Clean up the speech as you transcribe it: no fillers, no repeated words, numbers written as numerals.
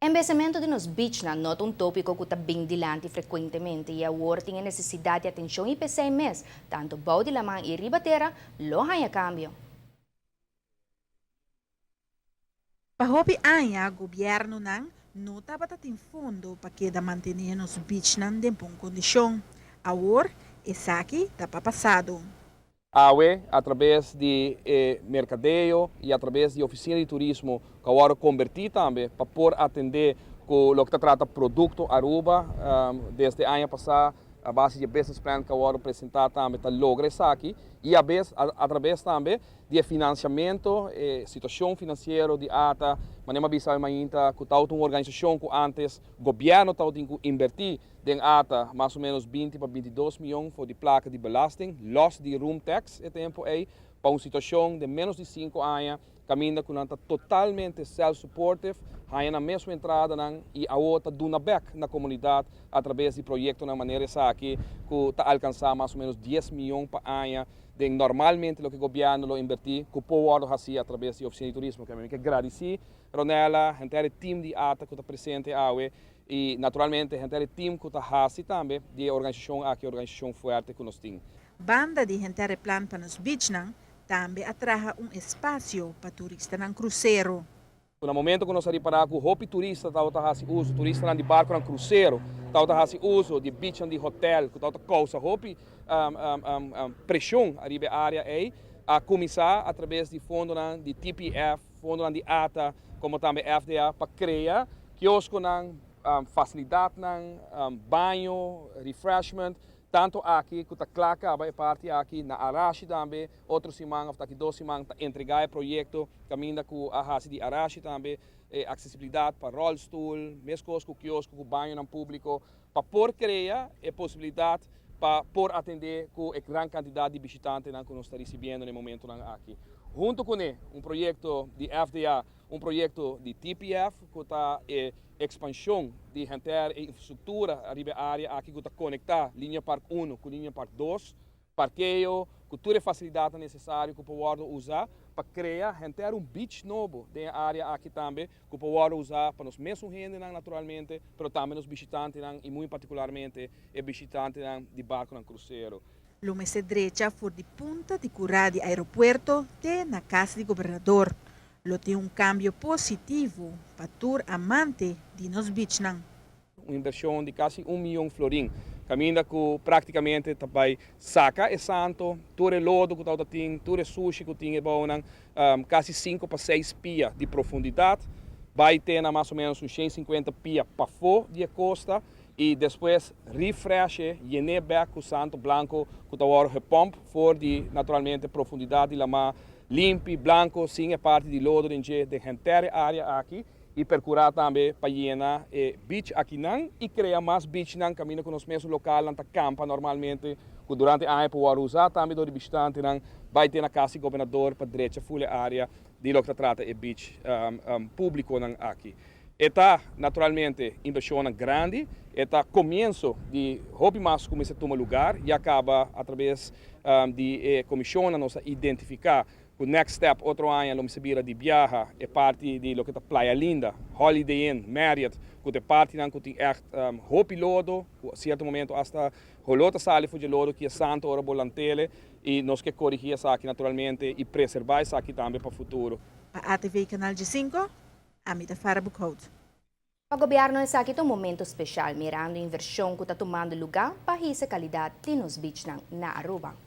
Embeyecemento di nos beachnan no ta un topico cu ta bin dilanti frecuentemente y awor tin necesidad di atencion y p'esey mes, tanto bou di laman y riba tera, lo haya cambio. Pa hopi aña, gobiernonan no tabata tin fondo pa keda mantene nos beachnan den bon condicion. Awor, esaki ta pa pasado. Awe, atraves di mercadeo y atraves di oficina di turismo, cu awor a converti tambe pa por atende cu loke ta trata producto Aruba, desde aña pasa, a base di business plan cu awor a presenta tambe, ta logra esaki, y atraves tambe di financiamento, situacion financiero di ATA, manera mi a bisa mainta, cu ta un organisacion cu antes gobierno tin cu inverti den ATA mas o menos 20 pa 22 miyon for di placa di belasting, los di room tax e tempo ey, pa un situacion di menos di 5 aña, caminda cu ta totalmente self-supportive, haya nan mesun entradanan y awor ta duna back na comunidad atraves di proyectonan manera esaki, cu ta alcansa mas o menos 10 miyon pa aña, di normalmente loke gobierno lo inverti, cu por haci atraves di oficina di turismo, cu ami kier gradici Ronella, henter team di ATA cu ta presente awe, y naturalmente henter team cu ta haci tambe di organisacion aki, organisacion fuerte cu nos tin. Banda di henter plan pa nos beachnan, tambe a traha un espacio pa turistanan crucero. Na momento cu nos a ripara cu hopi turista tabata haci uso, turistanan di barco crucero, tabata haci uso di beach di hotel, cu tabata causa hopi presion ariba e area ey, a cuminsa atraves di fondo di TPF, fondo di ATA, como tambe FDA, pa crea kiosconan, facilidadnan, baño, refreshment, tanto aki cu ta cla caba e parti aki na Arashi tambe, otro siman, of aki 2 siman, ta entrega e proyecto, caminda cu a haci di Arashi tambe, accesibilidad pa rolstoel, mescos cu kiosco, cu baño publico, pa por crea e posibilidad pa por atende cu e gran cantidad di bishitante cu nos ta ricibiendo na e momento aki. Hunto cu un proyecto di FDA, un proyecto di TPF, cu ta e expansion di henter infrastructura ariba e area aki cu ta conecta Linear Park 1 cu Linear Park 2, parkeo, cu tur e facilidad necesario cu por usa pa crea henter un beach nobo den e area aki tambe, cu por usa pa nos mesun hendenan naturalmente, mas tambe nos bishitantenan y muy particularmente e bishitantenan di barco crucero. Lo mester drecha for di punta di cura di aeropuerto te na cas di gobernador. Lo tin un cambio positivo pa tur amante di nos beachnan. Un inversion di casi 1 miyon florin. Caminda cu practicamente ta bay saca e santo, tur e lodo cu ta tin, tur e sushi cu tin e casi 5 pa 6 pia di profundidad, bay tin mas o menos un 150 pia pafo di costa y despues refresh, yena back cu santo blanco cu ta wordo gepomp for di naturalmente profundidad di lama limpi, blanco, sin e parti di lodo den di henter area aki y percura tambe pa yena e beach akinan y crea mas beach nan caminda cu nos mesun localnan ta campa normalmente cu durante aña por usa tambe door di bishitantenan bay te na cas di gobernador pa drecha full area di loke ta trata e beach publico nan aki. E ta naturalmente inversion grandi, e ta comienso di hopi mas cuminsa tuma luga y caba atraves di comision nos identifica e next step otro aña lo mester di biaha e parti di loke ta Playa Linda, Holiday Inn, Marriott, cu e partinan cu tin echt hopi lodo, cierto momento hasta holor ta sali for di lodo cu e santo ora bo lant'e y nos kier corigi esaki naturalmente y preserva esaki tambe pa futuro. Pa ATV Canal 5, ami ta Farah Boekhout. Pa gobierno esaki ta un momento special mirando e inversion cu ta tumando luga pa hisa calidad di nos beachnan na Aruba.